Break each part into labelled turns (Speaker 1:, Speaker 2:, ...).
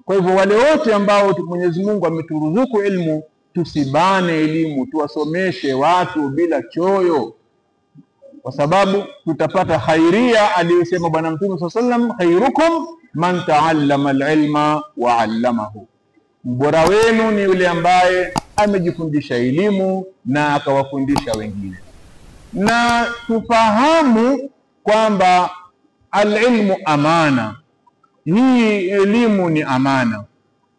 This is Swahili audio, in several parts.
Speaker 1: Kwa hivyo wale wote ambao Mwenyezi Mungu ameturuzuku ilmu, tusibane elimu, tuwasomeshe watu bila choyo, kwa sababu tutapata khairia aliyosema Bwana Mtume sallallahu alaihi wasallam, khairukum man taallama alilma wa allamahu, mbora wenu ni yule ambaye amejifundisha elimu na akawafundisha wengine. Na tufahamu kwamba alilmu amana, hii elimu ni amana.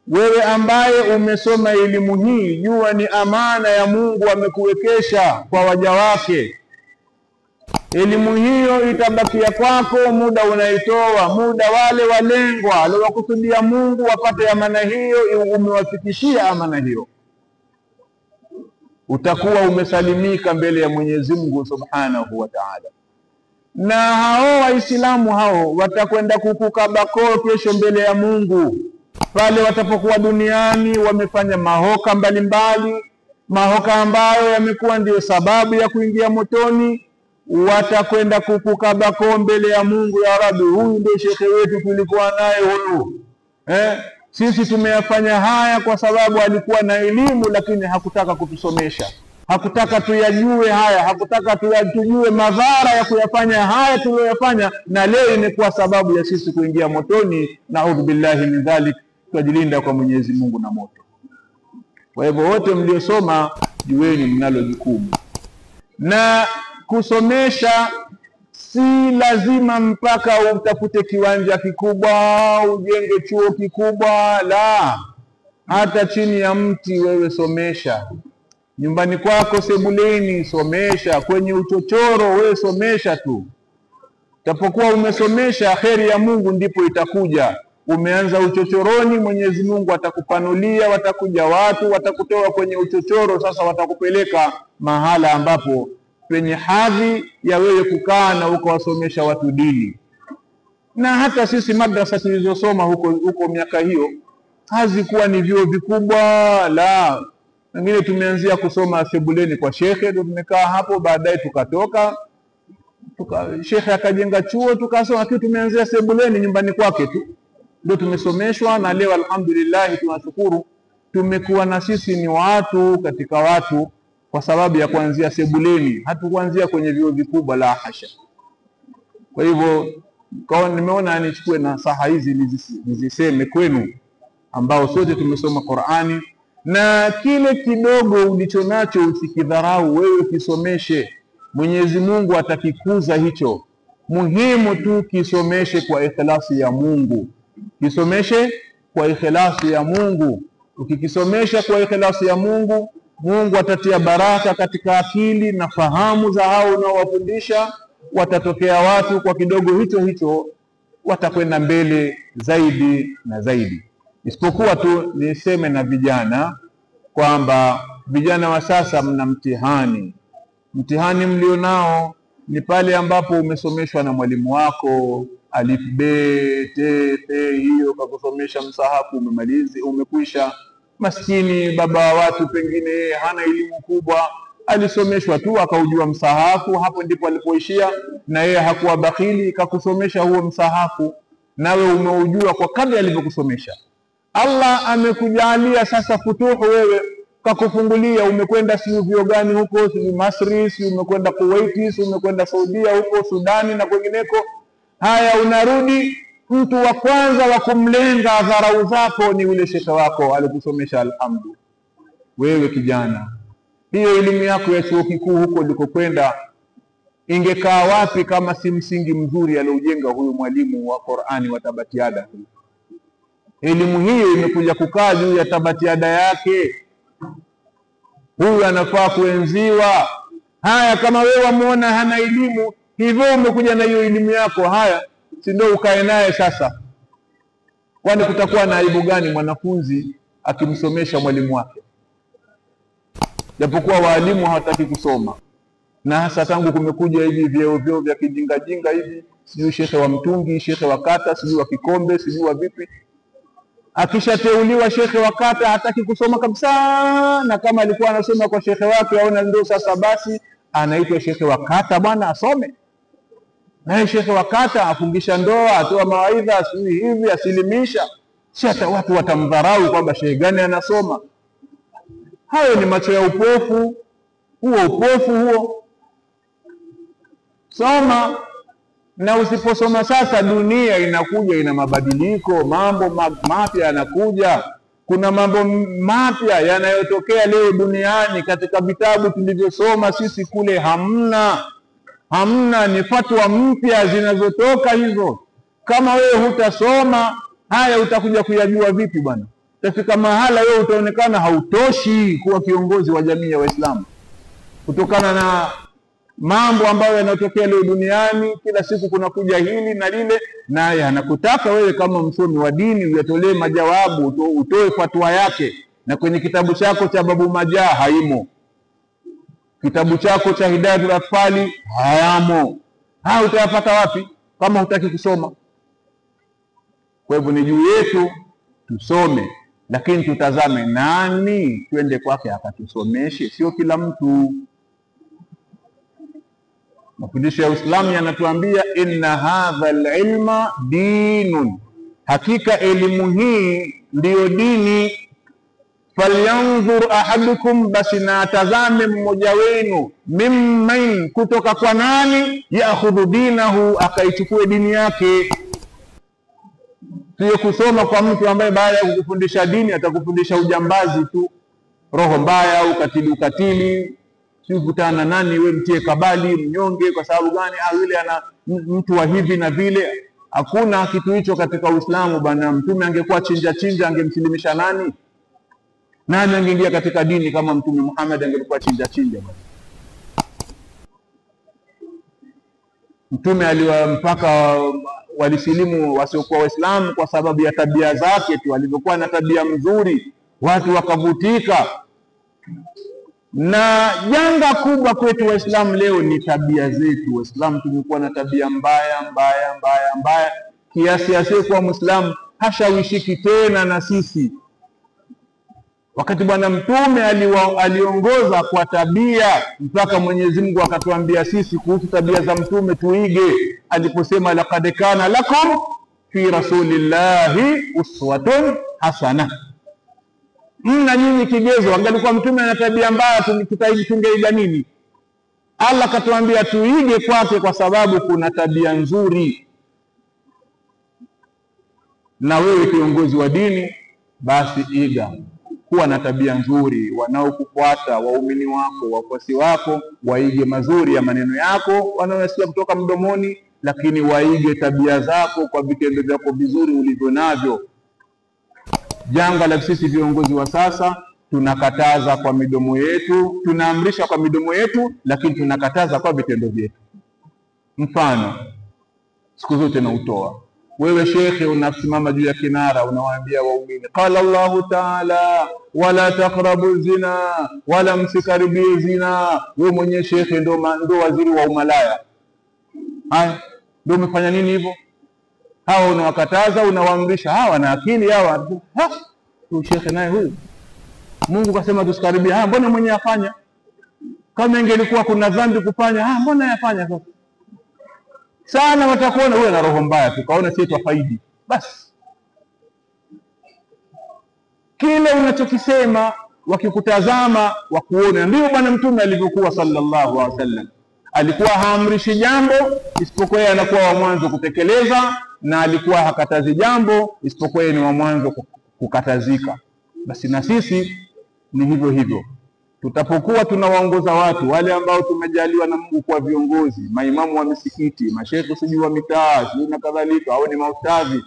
Speaker 1: Wewe ambaye umesoma elimu hii, jua ni amana ya Mungu amekuwekesha kwa waja wake. Elimu hiyo itabakia kwako muda unaitoa, muda wale walengwa aliowakusudia Mungu wapate amana hiyo, umewafikishia amana hiyo, utakuwa umesalimika mbele ya Mwenyezi Mungu Subhanahu wa Ta'ala. Na hao Waislamu hao watakwenda kukukabako kesho mbele ya Mungu, pale watapokuwa duniani wamefanya mahoka mbalimbali, mahoka ambayo yamekuwa ndiyo sababu ya kuingia motoni. Watakwenda kukukabako mbele ya Mungu, ya Rabbi, huyu ndio shekhe wetu tulikuwa naye huyu, sisi tumeyafanya haya kwa sababu alikuwa na elimu, lakini hakutaka kutusomesha, hakutaka tuyajue haya, hakutaka tujue madhara ya kuyafanya haya tuliyoyafanya, na leo imekuwa sababu ya sisi kuingia motoni. Naudhu billahi min dhalik, tujilinda kwa Mwenyezi Mungu na moto. Kwa hivyo wote mliosoma, jueni mnalo jukumu. Na kusomesha si lazima mpaka utafute kiwanja kikubwa, ujenge chuo kikubwa, la. Hata chini ya mti wewe somesha, nyumbani kwako sebuleni somesha, kwenye uchochoro wewe somesha tu. Utapokuwa umesomesha, kheri ya Mungu ndipo itakuja. Umeanza uchochoroni, Mwenyezi Mungu atakupanulia, watakuja watu, watakutoa kwenye uchochoro, sasa watakupeleka mahala ambapo penye hadhi ya wewe kukaa na ukawasomesha watu dini. Na hata sisi madrasa tulizosoma huko huko miaka hiyo hazikuwa ni vyuo vikubwa, la. Wengine tumeanzia kusoma sebuleni kwa shekhe, ndio tumekaa hapo, baadaye tukatoka shekhe akajenga chuo tukasoma, lakini tumeanzia sebuleni nyumbani kwake tu ndio tumesomeshwa. Na leo alhamdulillah tunashukuru tumekuwa na sisi ni watu katika watu kwa sababu ya kuanzia sebuleni, hatukuanzia kwenye vyuo vikubwa, la hasha. Kwa hivyo nimeona nichukue nasaha hizi niziseme kwenu ambao sote tumesoma Qur'ani, na kile kidogo ulichonacho usikidharau, wewe kisomeshe. Mwenyezi Mungu atakikuza hicho. Muhimu tu kisomeshe kwa ikhlasi ya Mungu, kisomeshe kwa ikhlasi ya Mungu. Ukikisomesha kwa ikhlasi ya Mungu, Mungu atatia baraka katika akili na fahamu za hao unaowafundisha. Watatokea watu kwa kidogo hicho hicho watakwenda mbele zaidi na zaidi. Isipokuwa tu niseme na vijana kwamba vijana wa sasa mna mtihani. Mtihani mlionao ni pale ambapo umesomeshwa na mwalimu wako alif b t t, hiyo kakusomesha msahafu, umemalizi, umekwisha. Maskini baba wa watu pengine hana elimu kubwa, alisomeshwa tu akaujua msahafu, hapo ndipo alipoishia, na yeye hakuwa bakhili, kakusomesha huo msahafu, nawe umeujua kwa kadri alivyokusomesha. Allah amekujalia sasa futuhu, wewe kakufungulia, umekwenda siyo vyuo gani huko, siyo Masri, siyo umekwenda Kuwaiti, siyo umekwenda Saudia huko, Sudani na kwingineko. Haya, unarudi, mtu wa kwanza wa kumlenga dharau zako ni yule shekhe wako alikusomesha. Alhamdu. Wewe kijana, hiyo elimu yako ya chuo kikuu huko ulikokwenda ingekaa wapi kama si msingi mzuri alioujenga huyu mwalimu wa Qur'ani wa Tabatiada? Elimu hiyo imekuja kukaa juu ya Tabatiada yake. Huyu anafaa kuenziwa. Haya, kama wewe wamuona hana elimu, hivyo umekuja na hiyo elimu yako, haya si ndio ukae naye sasa? Kwani kutakuwa na aibu gani mwanafunzi akimsomesha mwalimu wake? Japokuwa walimu hawataki kusoma, na hasa tangu kumekuja hivi vyeo vyeo vya kijinga jinga hivi, sijui shekhe wa mtungi, shekhe wa kata, sijui wa kikombe, sijui wa vipi. Akishateuliwa shekhe wa kata hataki kusoma kabisa, na kama alikuwa anasoma kwa shekhe wake aona ndio sasa basi anaitwa shekhe wa kata, bwana asome. Naye shekhe wa kata afungisha ndoa, atoa mawaidha, sijui hivi, asilimisha. Si hata watu watamdharau kwamba shehe gani anasoma. Hayo ni macho ya upofu, huo upofu huo. Soma, na usiposoma sasa dunia inakuja ina mabadiliko, mambo mapya yanakuja. Kuna mambo mapya yanayotokea leo duniani katika vitabu tulivyosoma sisi kule hamna. Hamna, ni fatwa mpya zinazotoka hizo. Kama wewe hutasoma haya utakuja kuyajua vipi bwana? Utafika mahala wewe utaonekana hautoshi kuwa kiongozi wa jamii ya Waislamu, kutokana na mambo ambayo yanatokea leo duniani. Kila siku kuna kuja hili na lile, naye anakutaka wewe kama msomi wa dini uyatolee majawabu, utoe fatwa yake. Na kwenye kitabu chako cha Babu Majaa haimo, kitabu chako cha Hidayatul Atfali hayamo. Haya utayapata wapi kama hutaki kusoma? Kwa hivyo ni juu yetu tusome, lakini tutazame nani twende kwake akatusomeshe, sio kila mtu. Mafundisho ya Uislamu yanatuambia inna hadha alilma dinun, hakika elimu hii ndiyo dini. Falyanzur ahadukum, basi na atazame mmoja wenu, mimman, kutoka kwa nani, yaakhudhu dinahu, akaichukue dini yake. Sio kusoma kwa mtu ambaye baada ya kukufundisha dini atakufundisha ujambazi tu, roho mbaya, ukatili ukatili, si kutana nani we mtie kabali mnyonge kwa sababu gani? Ah, yule ana mtu wa hivi na vile. Hakuna kitu hicho katika Uislamu bana. Mtume angekuwa chinja chinja angemsilimisha nani? Nani angeingia katika dini kama Mtume Muhammad angelikuwa chinja chinja bana? Mtume aliwampaka walisilimu wasiokuwa Waislamu kwa sababu ya tabia zake tu, alivyokuwa na tabia mzuri watu wakavutika. Na janga kubwa kwetu Waislamu leo ni tabia zetu. Waislamu tumekuwa na tabia mbaya mbaya mbaya mbaya kiasi asiyekuwa Muislamu hashawishiki tena na sisi. Wakati Bwana Mtume aliongoza kwa tabia, mpaka Mwenyezi Mungu akatuambia sisi kuhusu tabia za Mtume tuige, aliposema laqad kana lakum fi rasulillahi uswatun hasana. Mna nyinyi kigezo. Angalikuwa Mtume ana tabia mbaya tungeiga nini? Allah katuambia tuige kwake kwa sababu kuna tabia nzuri. Na wewe kiongozi wa dini, basi iga kuwa na tabia nzuri. Wanaokufuata, waumini wako, wafuasi wako, waige mazuri ya maneno yako wanaoyasikia kutoka mdomoni, lakini waige tabia zako kwa vitendo vyako vizuri ulivyo navyo. Janga la sisi viongozi wa sasa, tunakataza kwa midomo yetu, tunaamrisha kwa midomo yetu, lakini tunakataza kwa vitendo vyetu. Mfano siku zote nautoa, wewe shekhe unasimama juu ya kinara unawaambia waumini qala Allahu ta'ala wala taqrabu zina, wala msikaribie zina. Wewe mwenyewe shekhe ndo waziri wa umalaya. Haya, ndio umefanya nini hivyo? Hawa unawakataza, unawaamrisha, hawa na akili hawa. Ha, huyu shekhe naye huyu, Mungu kasema tusikaribie. Ha, mbona mwenyewe afanya? Kama ingelikuwa kuna dhambi kufanya, ha, mbona yafanya sasa? Sana watakuona wewe na roho mbaya, tukaona sisi twafaidi. Basi kile unachokisema wakikutazama wakuone. Ndio Bwana Mtume alivyokuwa sallallahu alaihi wasallam. Alikuwa haamrishi jambo isipokuwa yeye anakuwa wa mwanzo kutekeleza, na alikuwa hakatazi jambo isipokuwa yeye ni wa mwanzo kukatazika. Basi na sisi ni hivyo hivyo. Tutapokuwa tunawaongoza watu wale ambao tumejaliwa na Mungu kuwa viongozi, maimamu wa misikiti, masheikh sijui wa mitaa, sijui na kadhalika, au ni maustadhi,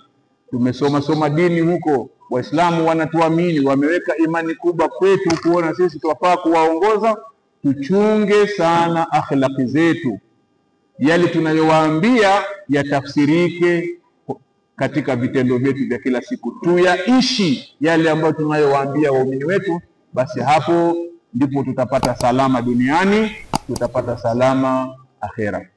Speaker 1: tumesoma soma dini huko, Waislamu wanatuamini, wameweka imani kubwa kwetu kuona sisi twafaa kuwaongoza. Tuchunge sana akhlaqi zetu, yale tunayowaambia yatafsirike katika vitendo vyetu vya kila siku, tuyaishi yale ambayo tunayowaambia waumini wetu. Basi hapo ndipo tutapata salama duniani, tutapata salama akhera.